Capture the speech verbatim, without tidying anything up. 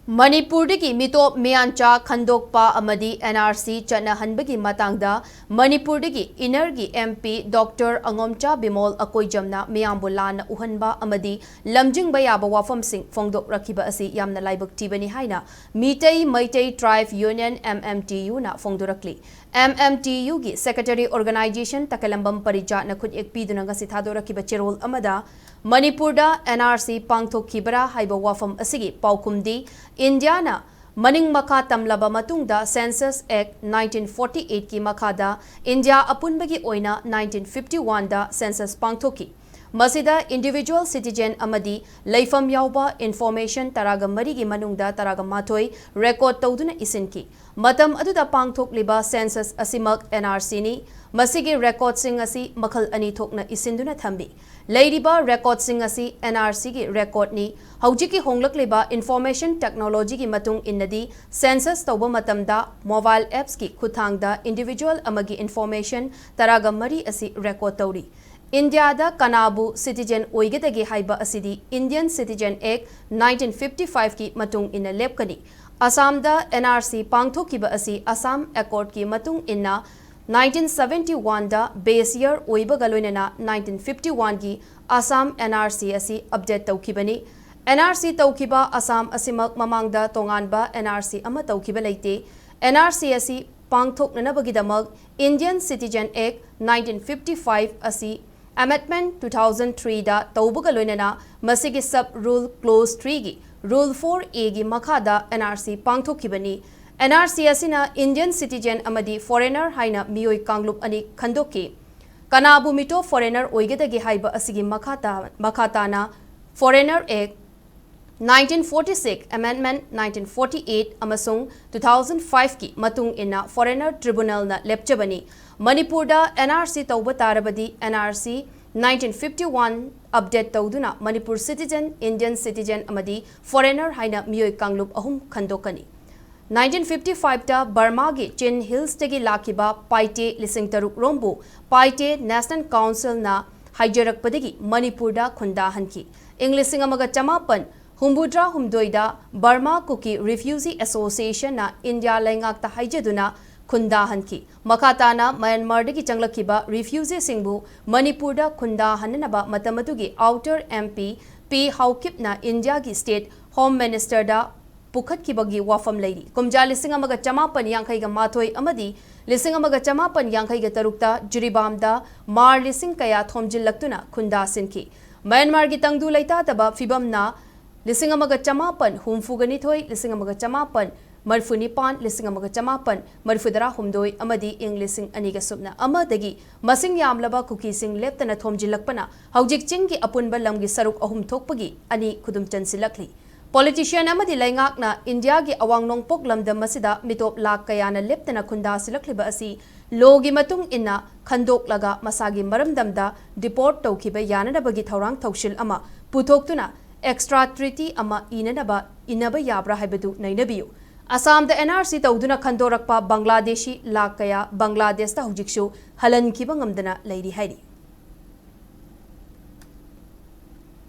ꯃꯅꯤꯄꯨꯔꯗꯒꯤ ꯃꯤꯇꯣꯞ ꯃꯤꯌꯥꯟꯆꯥ ꯈꯟꯗꯣꯛꯄ ꯑꯃꯗꯤ NRC ꯆꯠꯅꯍꯟꯕꯒꯤ ꯃꯇꯥꯡꯗ ꯃꯅꯤꯄꯨꯔꯗꯒꯤ ꯏꯅꯔꯒꯤ MP Doctor ꯑꯉꯣꯝꯆꯥ ꯕꯤꯃꯣꯜ ꯑꯀꯣꯏꯖꯝꯅ ꯃꯤꯌꯥꯝꯕꯨ ꯂꯥꯟꯅ ꯎꯍꯟꯕ ꯑꯃꯗꯤ ꯂꯝꯖꯤꯡꯕ ꯌꯥꯕ ꯋꯥꯐꯝꯁꯤꯡ ꯐꯣꯡꯗꯣꯛꯂꯛꯈꯤꯕ ꯑꯁꯤ ꯌꯥꯝꯅ ꯂꯥꯏꯕꯛ ꯊꯤꯕꯅꯤ ꯍꯥꯏꯅ Meitei Meitei Tribe Union, MMTU ꯅ ꯐꯣꯡꯗꯣꯔꯛꯂꯤ꯫ MMTU ꯒꯤ Secretary Organization ꯇꯀꯂꯝꯕꯝ ꯄꯔꯤꯖꯥꯠꯅ ꯈꯨꯠꯌꯦꯛ ꯄꯤꯗꯨꯅ ꯉꯁꯤ ꯊꯥꯗꯣꯔꯛꯈꯤꯕ ꯆꯦꯔꯣꯜ ꯑꯃꯗ ꯃꯅꯤꯄꯨꯔꯗ NRC ꯄꯥꯡꯊꯣꯛꯈꯤꯕ꯭ꯔꯥ ꯍꯥꯏꯕ ꯋꯥꯐꯝ ꯑꯁꯤꯒꯤ ꯄꯥꯎꯈꯨꯝꯗꯤ, ꯏꯟꯗꯤꯌꯥꯅ ꯃꯅꯤꯡ ꯃꯈꯥ ꯇꯝꯂꯕ ꯃꯇꯨꯡꯗ Census Act nineteen forty eight ꯀꯤ ꯃꯈꯥꯗ ꯏꯟꯗꯤꯌꯥ ꯑꯄꯨꯟꯕꯒꯤ ꯑꯣꯏꯅ nineteen fifty one ꯗ census ꯄꯥꯡꯊꯣꯛꯈꯤ꯫ ꯃꯁꯤꯗ individual citizen ꯑꯃꯗꯤ ꯂꯩꯐꯝ ꯌꯥꯎꯕ information ꯇꯔꯥꯒ ꯃꯔꯤꯒꯤ ꯃꯅꯨꯡꯗ ꯇꯔꯥꯒ ꯃꯥꯊꯣꯏ record ꯇꯧꯗꯨꯅ ꯏꯁꯤꯟꯈꯤ꯫ ꯃꯇꯝ ꯑꯗꯨꯗ ꯄꯥꯡꯊꯣꯛꯂꯤꯕ census ꯑꯁꯤꯃꯛ NRC ꯅꯤ꯫ ꯃꯁꯤꯒꯤ record ꯁꯤꯡ ꯑꯁꯤ ꯃꯈꯜ ꯑꯅꯤ ꯊꯣꯛꯅ ꯏꯁꯤꯟꯗꯨꯅ ꯊꯝꯃꯤ꯫ ꯂꯩꯔꯤꯕ record ꯁꯤꯡ ꯑꯁꯤ NRC ꯒꯤ record ꯅꯤ꯫ ꯍꯧꯖꯤꯛꯀꯤ ꯍꯣꯡꯂꯛꯂꯤꯕ information technology ꯒꯤ ꯃꯇꯨꯡ ꯏꯟꯅꯗꯤ, census ꯇꯧꯕ ꯃꯇꯝꯗ mobile apps ꯀꯤ ꯈꯨꯠꯊꯥꯡꯗ individual ꯑꯃꯒꯤ information ꯇꯔꯥꯒ ꯃꯔꯤ ꯑꯁꯤ record ꯇꯧꯔꯤ꯫ ꯏꯟꯗꯤꯌꯥꯗ ꯀꯅꯥꯕꯨ citizen ꯑꯣꯏꯒꯗꯒꯦ ꯍꯥꯏꯕ ꯑꯁꯤꯗꯤ Indian Citizen Act nineteen fifty five ꯀꯤ ꯃꯇꯨꯡ ꯏꯟꯅ ꯂꯦꯞꯀꯅꯤ꯫ ꯑꯁꯥꯝꯗ NRC ꯄꯥꯡꯊꯣꯛꯈꯤꯕ ꯑꯁꯤ Assam Accord ꯀꯤ ꯃꯇꯨꯡ ꯏꯟꯅ nineteen seventy one ꯗ base year ꯑꯣꯏꯕꯒ ꯂꯣꯏꯅꯅ nineteen fifty one ꯒꯤ Assam NRC ꯑꯁꯤ update ꯇꯧꯈꯤꯕꯅꯤ꯫ NRC ꯇꯧꯈꯤꯕ ꯑꯁꯥꯝ ꯑꯁꯤꯃꯛ ꯃꯃꯥꯡꯗ ꯇꯣꯉꯥꯟꯕ NRC ꯑꯃ ꯇꯧꯈꯤꯕ ꯂꯩꯇꯦ꯫ NRC ꯑꯁꯤ ꯄꯥꯡꯊꯣꯛꯅꯅꯕꯒꯤꯗꯃꯛ Indian Citizen Act nineteen fifty five ꯑꯁꯤ Amendment two thousand three ꯗ ꯇꯧꯕꯒ ꯂꯣꯏꯅꯅ ꯃꯁꯤꯒꯤ sub rule clause three ꯒꯤ rule four A ꯒꯤ ꯃꯈꯥꯗ NRC ꯄꯥꯡꯊꯣꯛꯈꯤꯕꯅꯤ꯫ NRC ꯑꯁꯤꯅ Indian citizen ꯑꯃꯗꯤ foreigner ꯍꯥꯏꯅ ꯃꯤꯑꯣꯏ ꯀꯥꯡꯂꯨꯞ ꯑꯅꯤ ꯈꯟꯗꯣꯛꯈꯤ꯫ ꯀꯅꯥꯕꯨ ꯃꯤꯇꯣꯞ foreigner ꯑꯣꯏꯒꯗꯒꯦ ꯍꯥꯏꯕ ꯑꯁꯤꯒꯤ ꯃꯈꯥ ꯇꯥ-, ꯃꯈꯥ ꯇꯥꯅ Foreigner Act nineteen forty six Amendment nineteen forty eight ꯑꯃꯁꯨꯡ two thousand five ꯀꯤ ꯃꯇꯨꯡ ꯏꯟꯅ Foreigner Tribunal ꯅ ꯂꯦꯞꯆꯕꯅꯤ꯫ ꯃꯅꯤꯄꯨꯔꯗ NRC ꯇꯧꯕ ꯇꯥꯔꯕꯗꯤ NRC nineteen fifty one update ꯇꯧꯗꯨꯅ ꯃꯅꯤꯄꯨꯔ citizen, Indian citizen ꯑꯃꯗꯤ foreigner ꯍꯥꯏꯅ ꯃꯤꯑꯣꯏ ꯀꯥꯡꯂꯨꯞ ꯑꯍꯨꯝ ꯈꯟꯗꯣꯛꯀꯅꯤ꯫ Nineteen fifty five ꯇ ꯕꯔꯃꯥꯒꯤ ꯆꯤꯟ ꯍꯤꯜꯁꯇꯒꯤ ꯂꯥꯛꯈꯤꯕ ꯄꯥꯏꯇꯦ ꯂꯤꯁꯤꯡ ꯇꯔꯨꯛ ꯔꯣꯝꯕꯨ ꯄꯥꯏꯇꯦ National Council ꯅ ꯍꯥꯏꯖꯔꯛꯄꯗꯒꯤ ꯃꯅꯤꯄꯨꯔꯗ ꯈꯨꯟꯗꯥꯍꯟꯈꯤ꯫ ꯏꯪ ꯂꯤꯁꯤꯡ ꯑꯃꯒ ꯆꯃꯥꯄꯟ ꯍꯨꯝꯐꯨꯇꯔꯥ ꯍꯨꯝꯗꯣꯏꯗ ꯕꯔꯃꯥ ꯀꯨꯀꯤ ꯔꯤꯐ꯭ꯌꯨꯖꯤ ꯑꯦꯁꯣꯁꯤꯌꯦꯁꯟꯅ ꯏꯟꯗꯤꯌꯥ ꯂꯩꯉꯥꯛꯇ ꯍꯥꯏꯖꯗꯨꯅ ꯈꯨꯟꯗꯥꯍꯟꯈꯤ꯫ ꯃꯈꯥ ꯇꯥꯅ ꯃ꯭ꯌꯥꯟꯃꯥꯔꯗꯒꯤ ꯆꯪꯂꯛꯈꯤꯕ ꯔꯤꯐ꯭ꯌꯨꯖꯤꯁꯤꯡꯕꯨ ꯃꯅꯤꯄꯨꯔꯗ ꯈꯨꯟꯗꯥꯍꯟꯅꯅꯕ ꯃꯇꯝ ꯑꯗꯨꯒꯤ ꯑꯥꯎꯇꯔ ꯑꯦꯝ ꯄꯤ ꯄꯤ ꯍꯥꯎꯀꯤꯞꯅ ꯏꯟꯗꯤꯌꯥꯒꯤ ꯁ꯭ꯇꯦꯠ ꯍꯣꯝ ꯃꯤꯅꯤꯁꯇꯔꯗ ꯄꯨꯈꯠꯈꯤꯕꯒꯤ ꯋꯥꯐꯝ ꯂꯩꯔꯤ꯫ ꯀꯨꯝꯖꯥ ꯂꯤꯁꯤꯡ ꯑꯃꯒ ꯆꯃꯥꯄꯟ ꯌꯥꯡꯈꯩꯒ ꯃꯥꯊꯣꯏ ꯑꯃꯗꯤ ꯂꯤꯁꯤꯡ ꯑꯃꯒ ꯆꯃꯥꯄꯟ ꯌꯥꯡꯈꯩꯒ ꯇꯔꯨꯛꯇ ꯖꯤꯔꯤꯕꯥꯝꯗ ꯃꯥꯔ ꯂꯤꯁꯤꯡ ꯀꯌꯥ ꯊꯣꯝꯖꯤꯜꯂꯛꯇꯨꯅ ꯈꯨꯟꯗꯥꯁꯤꯟꯈꯤ꯫ ꯃ꯭ꯌꯥꯟꯃꯥꯔꯒꯤ ꯇꯪꯗꯨ ꯂꯩꯇꯥꯗꯕ ꯐꯤꯕꯝꯅ ꯂꯤꯁꯤꯡ ꯑꯃꯒ ꯆꯃꯥꯄꯟ ꯍꯨꯝꯐꯨꯒ ꯅꯤꯊꯣꯏ, ꯂꯤꯁꯤꯡ ꯑꯃꯒ ꯆꯃꯥꯄꯟ ꯃꯔꯤꯐꯨ ꯅꯤꯄꯥꯟ, ꯂꯤꯁꯤꯡ ꯑꯃꯒ ꯆꯃꯥꯄꯟ ꯃꯔꯤꯐꯨꯇꯔꯥ ꯍꯨꯝꯗꯣꯏ ꯑꯃꯗꯤ ꯏꯪ ꯂꯤꯁꯤꯡ ꯑꯅꯤꯒ ꯁꯨꯞꯅ ꯑꯃꯗꯒꯤ ꯃꯁꯤꯡ ꯌꯥꯝꯂꯕ ꯀꯨꯀꯤꯁꯤꯡ ꯂꯦꯞꯇꯅ ꯊꯣꯝꯖꯤꯜꯂꯛꯄꯅ ꯍꯧꯖꯤꯛ ꯆꯤꯡꯒꯤ ꯑꯄꯨꯟꯕ ꯂꯝꯒꯤ ꯁꯔꯨꯛ ꯑꯍꯨꯝ ꯊꯣꯛꯄꯒꯤ ꯑꯅꯤ ꯈꯨꯗꯨꯝ ꯆꯟꯁꯤꯜꯂꯛꯂꯤ꯫ ꯄꯣꯂꯤꯇꯤꯁꯤꯌꯟ ꯑꯃꯗꯤ ꯂꯩꯉꯥꯛꯅ ꯏꯟꯗꯤꯌꯥꯒꯤ ꯑꯋꯥꯡ ꯅꯣꯡꯄꯣꯛ ꯂꯝꯗꯝ ꯑꯁꯤꯗ ꯃꯤꯇꯣꯞ ꯂꯥꯈ ꯀꯌꯥꯅ ꯂꯦꯞꯇꯅ ꯈꯨꯟꯗꯥꯁꯤꯜꯂꯛꯂꯤꯕ ꯑꯁꯤ ꯂꯣꯒꯤ ꯃꯇꯨꯡ ꯏꯟꯅ ꯈꯟꯗꯣꯛꯂꯒ ꯃꯁꯥꯒꯤ ꯃꯔꯝꯗꯝꯗ ꯗꯤꯄꯣꯔꯠ ꯇꯧꯈꯤꯕ ꯌꯥꯅꯅꯕꯒꯤ ꯊꯧꯔꯥꯡ ꯊꯧꯁꯤꯜ ꯑꯃ ꯄꯨꯊꯣꯛꯇꯨꯅ ꯑꯦꯛꯁꯇ꯭ꯔꯥ ꯇ꯭ꯔꯤꯇꯤ ꯑꯃ ꯏꯅꯅꯕ ꯏꯟꯅꯕ ꯌꯥꯕ꯭ꯔꯥ ꯍꯥꯏꯕꯗꯨ ꯅꯩꯅꯕꯤꯌꯨ꯫ ꯑꯁꯥꯝꯗ ꯑꯦꯟ ꯑꯥꯔ ꯁꯤ ꯇꯧꯗꯨꯅ ꯈꯟꯗꯣꯔꯛꯄ ꯕꯪꯒ꯭ꯂꯥꯗꯦꯁꯤ ꯂꯥꯈ ꯀꯌꯥ ꯕꯪꯒ꯭ꯂꯥꯗꯦꯁꯇ ꯍꯧꯖꯤꯛꯁꯨ ꯍꯜꯍꯟꯈꯤꯕ ꯉꯝꯗꯅ ꯂꯩꯔꯤ ꯍꯥꯏꯔꯤ꯫